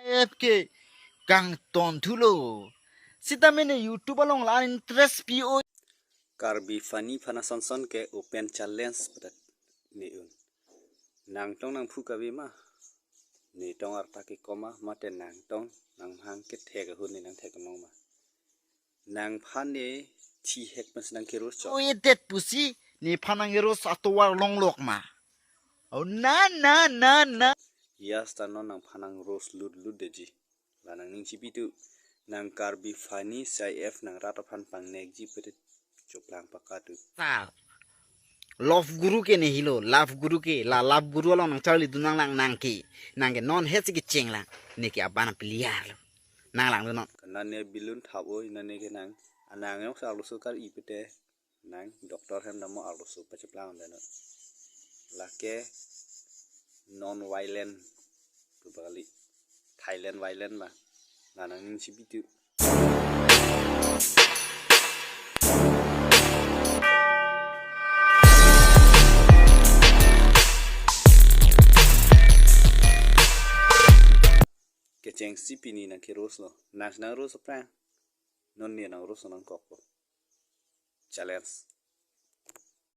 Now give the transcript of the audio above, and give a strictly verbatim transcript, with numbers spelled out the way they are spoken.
F K kangton thulo. Sitame ne YouTube along la interest pi o. Karbi Funny aphan asonson ke open challenge pu ta ne un. Nangtong nangphu kave ma? Netong arta ke koma mate nangtong nangmahang kethek ahut ne nangthek nong ma? Nangphan ne thihek pensi nangke-roast chot. O edet pusi nephan nang-roast atovar longlok ma? O na na na na. Yes, ta non nangphan nang-roast lut lut deji. La nangning chipi tu, nang Karbi Funny C I F nang rat aphan pangnekji pu te choplang pakatu. Sa love guru ke ne helo, love guru ke, la love guru along nangcharli dun nanglang nang ke, nang ke non het si kecheng lang, ne ke aban apiliar lo. Nanglang lo non. Nane balloon thap oi, nane ke nang, anang yok sa arloso kar-i pu te, nang doctor hem damo arloso pacheplang dano. Lake non violent tu bali Thailand violent ma. La nangning chipi tu. Kecheng si pini nangke-roast lo. Nang nang-roast aphrang, non ne nang-roast nangkok lo. Challenge.